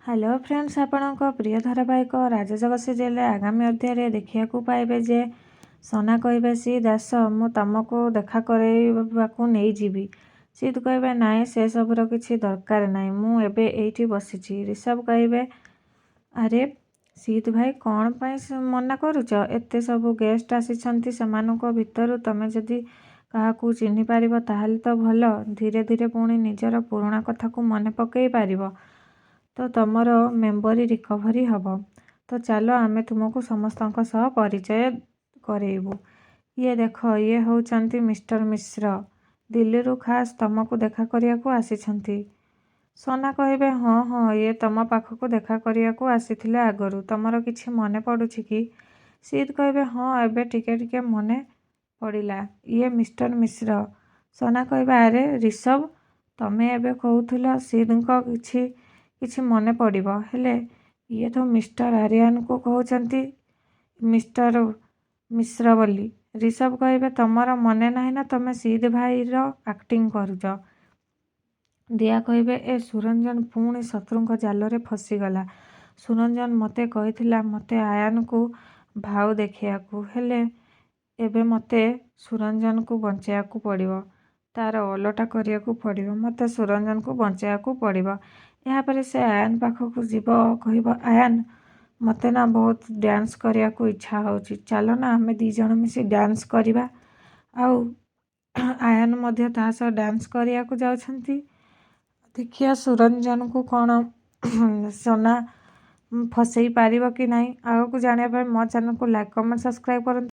Hello friends, ଆପଣଙ୍କ ପ୍ରିୟ ଧାରାବାହିକ ରାଜଜଗତ ସିରିଏଲରେ ଆଗାମୀ ଅଧ୍ୟାୟରେ ଦେଖିବାକୁ ପାଇବେ ଯେ ସନା କହିବେ, "ସିଦ୍, ଆସ, ମୁଁ ତମକୁ ଦେଖା କରାଇବାକୁ ନେଇଯିବି।" ସିଦ୍ କହିବେ, "ନାଇଁ, ସେସବୁର କିଛି ଦରକାର ନାହିଁ, ମୁଁ ଏବେ ଏଇଠି ବସିଛି।" ରିଷଭ କହିବେ, "ଆରେ ସିଦ୍ ଭାଇ, କ'ଣ ପାଇଁ ମନା କରୁଛ? ଏତେ ସବୁ ଗେଷ୍ଟ ଆସିଛନ୍ତି, ସେମାନଙ୍କ ଭିତରୁ ତମେ ଯଦି କାହାକୁ ଚିହ୍ନିପାରିବ ତାହେଲେ ତ ଭଲ। ଧୀରେ ଧୀରେ ପୁଣି ନିଜର ପୁରୁଣା କଥାକୁ ମନେ ପକାଇ ପାରିବ, ତ ତମର ମେମୋରି ରିକଭରି ହେବ। ତ ଚାଲ, ଆମେ ତୁମକୁ ସମସ୍ତଙ୍କ ସହ ପରିଚୟ କରେଇବୁ। ଇଏ ଦେଖ, ଇଏ ହେଉଛନ୍ତି ମିଷ୍ଟର ମିଶ୍ର। ଦିଲ୍ଲୀରୁ ଖାସ୍ ତମକୁ ଦେଖା କରିବାକୁ ଆସିଛନ୍ତି।" ସନା କହିବେ, "ହଁ ହଁ, ଇଏ ତମ ପାଖକୁ ଦେଖା କରିବାକୁ ଆସିଥିଲେ ଆଗରୁ। ତମର କିଛି ମନେ ପଡ଼ୁଛି କି?" ସିଦ୍ କହିବେ, "ହଁ, ଏବେ ଟିକେ ଟିକେ ମନେ ପଡ଼ିଲା। ଇଏ ମିଷ୍ଟର ମିଶ୍ର।" ସନା କହିବେ, "ଆରେ ରିଷଭ, ତମେ ଏବେ କହୁଥିଲ ସିଦ୍ଙ୍କ କିଛି କିଛି ମନେ ପଡ଼ିବ, ହେଲେ ଇଏ ତ ମିଷ୍ଟର ଆରିଆନଙ୍କୁ କହୁଛନ୍ତି ମିଷ୍ଟର ମିଶ୍ର ବୋଲି।" ରିଷଭ କହିବେ, "ତମର ମନେ ନାହିଁ ନା ତମେ ସିଦ୍ ଭାଇର ଆକ୍ଟିଂ କରୁଛ?" ଦିୟା କହିବେ, "ଏ ସୁରଞ୍ଜନ ପୁଣି ଶତ୍ରୁଙ୍କ ଜାଲରେ ଫସିଗଲା। ସୁରଞ୍ଜନ ମୋତେ କହିଥିଲା ମୋତେ ଆୟାନକୁ ଭାଉ ଦେଖାଇବାକୁ। ହେଲେ ଏବେ ମୋତେ ସୁରଞ୍ଜନକୁ ବଞ୍ଚାଇବାକୁ ପଡ଼ିବ। ତାର ଓଲଟା କରିବାକୁ ପଡ଼ିବ। ମୋତେ ସୁରଞ୍ଜନକୁ ବଞ୍ଚାଇବାକୁ ପଡ଼ିବ।" ଏହାପରେ ସେ ଆୟାନ ପାଖକୁ ଯିବ, କହିବ, "ଆୟାନ, ମୋତେ ନା ବହୁତ ଡ୍ୟାନ୍ସ କରିବାକୁ ଇଚ୍ଛା ହେଉଛି। ଚାଲ ନା, ଆମେ ଦୁଇ ଜଣ ମିଶି ଡ୍ୟାନ୍ସ କରିବା।" ଆଉ ଆୟାନ ମଧ୍ୟ ତା ସହ ଡ୍ୟାନ୍ସ କରିବାକୁ ଯାଉଛନ୍ତି। ଦେଖିବା ସୁରଞ୍ଜନକୁ କ'ଣ ସନା ଫସେଇ ପାରିବ କି ନାହିଁ। ଆଗକୁ ଜାଣିବା ପାଇଁ ମୋ ଚ୍ୟାନେଲକୁ ଲାଇକ୍, କମେଣ୍ଟ, ସବସ୍କ୍ରାଇବ୍ କରନ୍ତୁ।